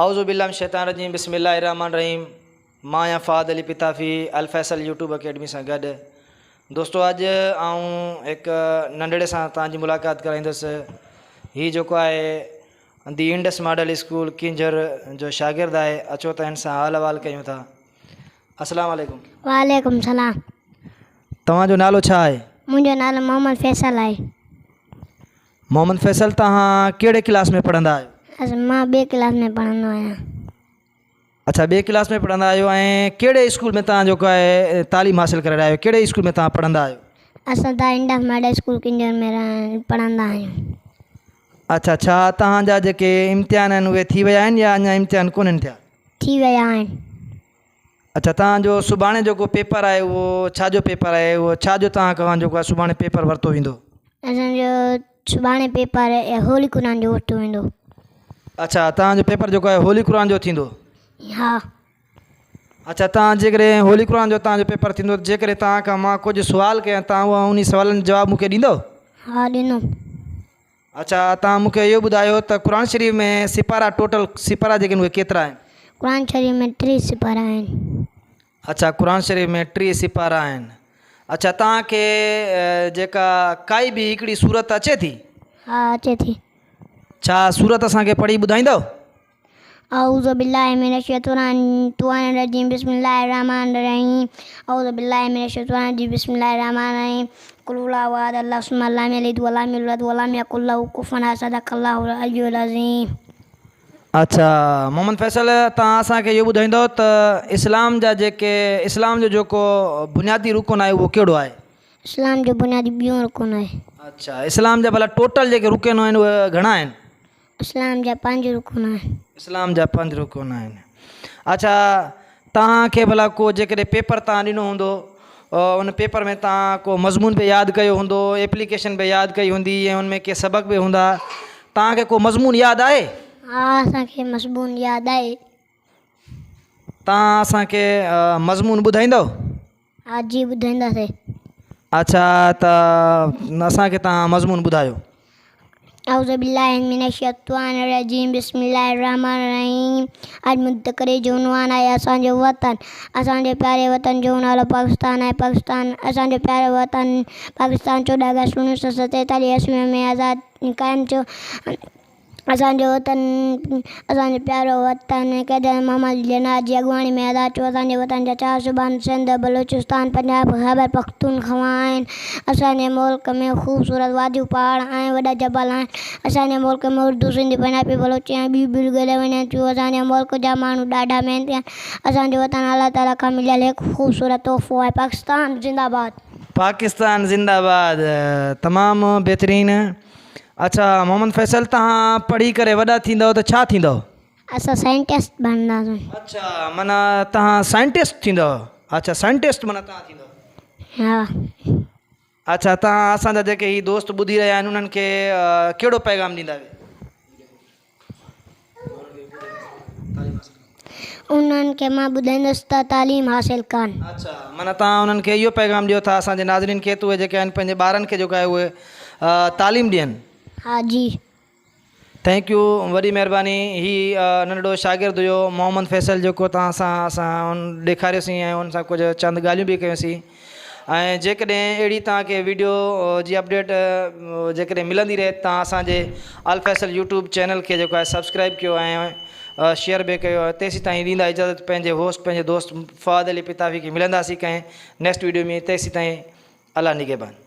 اعوذ بالله من الشيطان الرجيم بسم الله الرحمن الرحيم مان آهيان فهد علي پتافي الفيصل يوٽيوب اڪيڊمي سان گڏ دوستو اڄ آئون هڪ ننڍڙي سان توهان جي ملاقات ڪرائيندس هي جيڪو آهي the Indus model school Keenjhar جو شاگرد آهي اچو ته هن سان حال احوال ڪيون ٿا السلام عليڪم. وعليڪم السلام. توهان جو نالو ڇا آهي؟ منهنجو نالو محمد فيصل آهي. محمد فيصل توهان ڪهڙي ڪلاس ۾ پڙهندا آهيو؟ مان ٻئي ڪلاس ۾ پڙهندو آهيان. اڇا ٻئي ڪلاس ۾ پڙهندا آهيو ۽ ڪهڙي اسڪول ۾ توهان جيڪو آهي تعليم حاصل ڪري رهيا آهيو ڪهڙي اسڪول ۾ توهان پڙهندا آهيو؟ اسان ته انڊس ماڊل اسڪول ڪنجهر ۾ پڙهندا آهيون. اڇا ڇا توهان جا جيڪي امتحان آهن اهي ٿي ويا آهن يا اڃا امتحان ڪونهن ٿيا؟ ٿي ويا آهن. اڇا توهان جو سڀاڻي جيڪو پيپر آهي اهو ڇا جو پيپر آهي اهو ڇا جو توهان کان جيڪو آهي سڀاڻي پيپر ورتو ويندو؟ اسان جو سڀاڻي پيپر هولي قرآن جو ورتو ويندو. اڇا توهان جو پيپر جيڪو آهي هولي قرآن جو ٿيندو؟ ها. اڇا توهان جيڪڏهن هولي قرآن جو توهان جو پيپر ٿيندو ته جيڪڏهن توهان کان مان ڪجهه سوال ڪيان توهان اها انهي سوالن جو جواب مون کي ڏيندو؟ ها ڏيندم. اڇا توهان مون کي اهو ٻڌايو ته قرآن شريف ۾ سيپارا ٽوٽل سيپارا جيڪي آهن اهي ڪيترا آهن؟ قرآن شريف ۾ 30 سيپارا آهن. اڇا قرآن شريف ۾ 30 سيپارا آهن. اڇا توهان کي جيڪا ڪائي به هڪڙي سورت اچي ٿي؟ ها اچي ٿي. ڇا سورت اسان کي پڙهي ٻڌائيندؤ؟ اعوذ بالله من الشيطان الرجيم بسم الله الرحمن الرحيم اعوذ بالله من الشيطان الرجيم بسم الله الرحمن الرحيم قل هو الله احد الله الصمد لم يلد ولم يولد ولم يكن له كفوا احد صدق الله العلي العظيم. اڇا محمد فيصل توهان اسان کي اهو ٻڌائيندؤ ته اسلام جا جيڪي اسلام جو جيڪو بنيادي رڪن آهي اهو ڪهڙو آهي؟ اسلام جو بنيادي ٻيون رڪن آهي. اڇا اسلام جا ڀلا ٽوٽل جيڪي رڪن آهن اهي گهڻا آهن؟ اسلام جا پنج رڪن آهن. اسلام جا پنج رڪن آهن. اڇا توهان کي ڀلا ڪو جيڪڏهن پيپر توهان ڏنو هوندو ان پيپر ۾ توهان ڪو مضمون به ياد ڪيو هوندو ايپليڪيشن به ياد ڪئي هوندي ۽ ان ۾ ڪي سبق به هوندا توهان کي ڪو مضمون ياد آهي؟ ها اسان کي مضمون ياد آهي. توهان اسان کي مضمون ٻڌائيندؤ؟ ها جي ٻڌائينداسين. اڇا ته اسان کي توهان مضمون ٻڌايو. اعوذ بالله من الشيطان الرجيم بسم الله الرحمن الرحيم اڄ منتقري جو عنوان آهي اسان جو وطن اسان جي پياري وطن جو نالو پاڪستان آهي پاڪستان اسان جو پيارو وطن پاڪستان 14 اگست 1947 عيسوي ۾ آزاد قائم ٿيو اسان جو وطن اسان جو پيارو وطن قائد اعظم محمد علي جناح جي اڳواڻي ۾ آزاد ٿيو. اسان جي وطن جا چار صوبا آهن، سنڌ، بلوچستان، پنجاب، خيبر پختونخوا آهن. اسان جي ملڪ ۾ خوبصورت واديون، پهاڙ ۽ وڏا جبل آهن. اسان جي ملڪ ۾ اردو، سنڌي، پنجابي، بلوچي ۽ ٻيون ٻوليون ڳالهايون وڃن ٿيون. اسان جي ملڪ جا ماڻهو ڏاڍا محنتي آهن. اسان جو وطن الله تعاليٰ کان مليل هڪ خوبصورت تحفو آهي. پاڪستان زنده باد. پاڪستان زنده باد تمام بهترين. اڇا محمد فيصل توهان پڙهي ڪري وڏا ٿيندؤ ته ڇا ٿيندؤ؟ اسان سائنٽسٽ بڻنداسون. اڇا معنيٰ توهان سائنٽسٽ ٿيندؤ اڇا سائنٽسٽ معنيٰ توهان ٿيندؤ. ها. اڇا توهان اسان جا جيڪي هي دوست ٻڌي رهيا آهن انهن کي ڪهڙو پيغام ڏيندا. انهن کي مان ٻڌائيندس ته تعليم حاصل ڪن. اڇا معنيٰ توهان انهن کي اهو پيغام ڏيو ٿا اسان جي ناظرين کي ته اهي جيڪي آهن پنهنجي ٻارن کي جيڪو آهي اهي تعليم ڏين. ها جي. Thank you وڏي مهرباني هي ننڍڙو شاگرد هيو محمد فيصل جيڪو توهان سان اسان ڏيکاريوسين ۽ ان سان ڪجهه چند ڳالهيون به ڪيوسين ۽ جيڪڏهن اهڙي توهان کي ويڊيو جي اپڊيٽ جيڪڏهن ملندي رهي ته توهان اسان جي الفيصل يوٽيوب چينل کي جيڪو آهي سبسڪرائب ڪيو ۽ شيئر به ڪيو تيسين تائين ڏيندا اجازت پنهنجي هوسٽ پنهنجي دوست فواد علي پتافي کي ملنداسين ڪنهن نيڪسٽ ويڊيو ۾ تيسين تائين الله نگهبان.